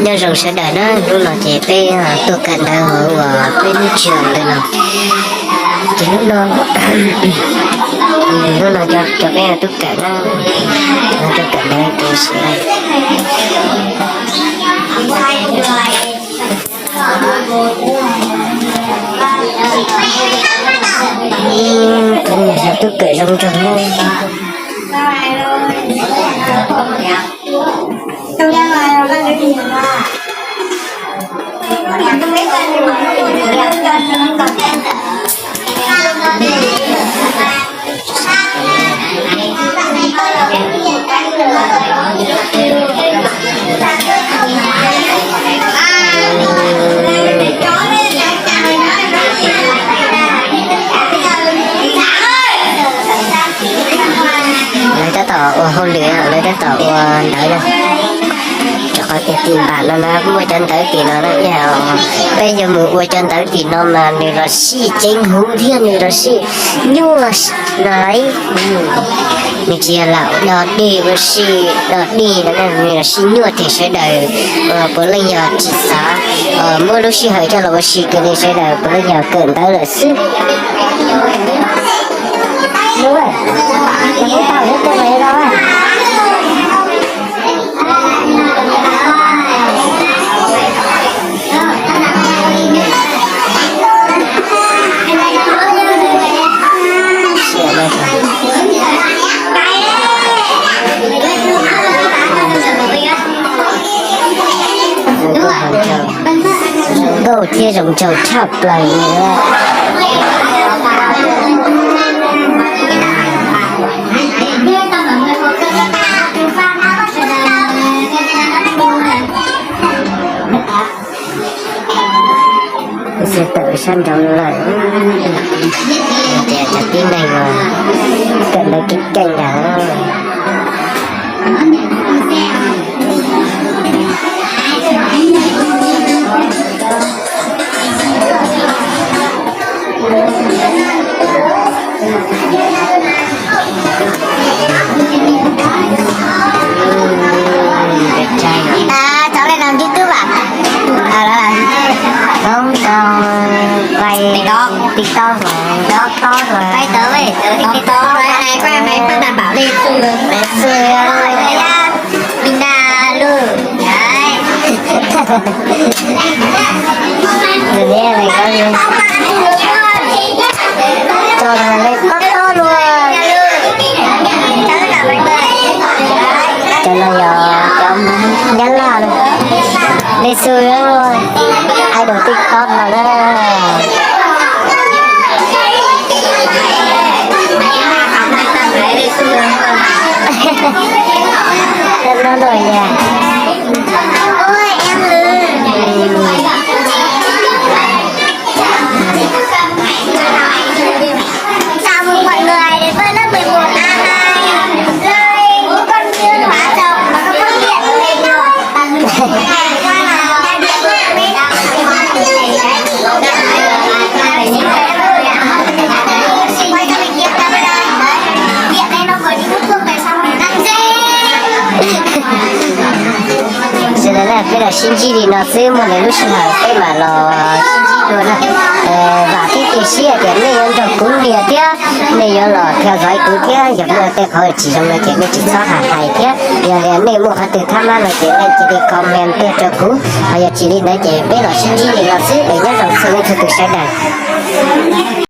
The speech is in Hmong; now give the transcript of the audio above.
Nyob zoo sawv daws na, hnub no ces peb tuaj kawm ntawv hauv uas peb lub tsev ntawd no. Ces hnub no, hnub no cov peb tuaj kawm na, tuaj kawm ntawv rau sawv daws. Tus niam yog tub kawm zoo nraug na. Lawv tab tom ua hauj lwm, lawv tab tom ua ntawv na. Rau qhov tias tim npam no na muaj cov ntawv tim no na, peb yuav mus ua cov ntawv tim no mas nws los sij ceev huv thiab nws los sij nyuaj no lauj. Nws tsis yog lam do dej ua si, do dej no nws los sij nyuaj tiag, sawv daws puav leej yog tsis xav muab lub sij hawm coj los ua si kiag li, sawv daws puav leej yog kawm ntawv lawm xwb. Nkauj thiab zoo nraug tshaj plaws li. Xav tawm sab nraud lawm. Tias cov tib neeg kawm ntawv keej keej ntag. Cháu lên làm YouTube à? Không, cháu quay TikTok. TikTok rồi, TikTok rồi. Quay tớ vậy, tớ TikTok rồi. Này, quay máy, quay đảm bảo lên. Ngày xưa. Rồi, đấy nhá. Mình là Lự. Đấy. Rồi đấy, mình có gì? Cho thằng này lên tóc to luôn. Cov no yog cov Nyab Laj, Lej Xu, idol TikTok no na. Cov no nổi nhỉ. Chào mừng mọi người đến với lớp mười một A hai. Nơi con chưa hóa chồng mà con phát hiện lên rồi. Quay cho mình Diệp Tâm đây. Diệp đây nó có những bức tường tại sao mà nó nặng thế? Sawv daws na, peb los sib ntsib li no xwb, muaj lwm lub sij hawm peb mam los sib ntsib dua na. Vam thiab cia siab tias nej yuav nrog kuv nias thiab nej yuav los theo dõi kuv thiab, yog muaj tej qhov tsis zoo no ces nej tsis txhob hais hais thiab. Yog nej muaj qhov twg thab mab no ces nej cia li comment tuaj rau kuv, ho yog tsis li ntawd ces peb los sib ntsib li no xwb es nyob zoo txhua leej txhua tus sawv daws.